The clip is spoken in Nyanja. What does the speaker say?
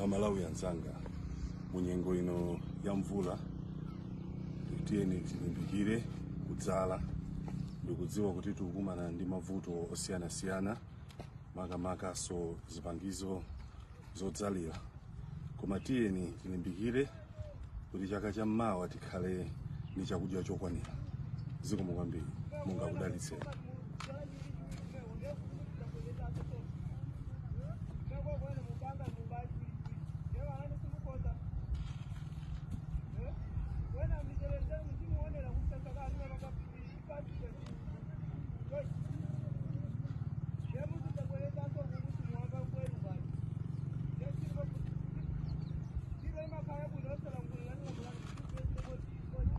Amalawi anzanga, munyengo ino ya mvula tiyeni tilimbikire kudzala. Ndikudziwa kuti tikukumana ndi mavuto osiyanasiyana, makamakaso zipangizo zodzalira, koma tiyeni tilimbikire kuti chaka chammawa tikhale ndi chakudya chokwanira. Zikomo kwambiri, Mulungu akudalitseni.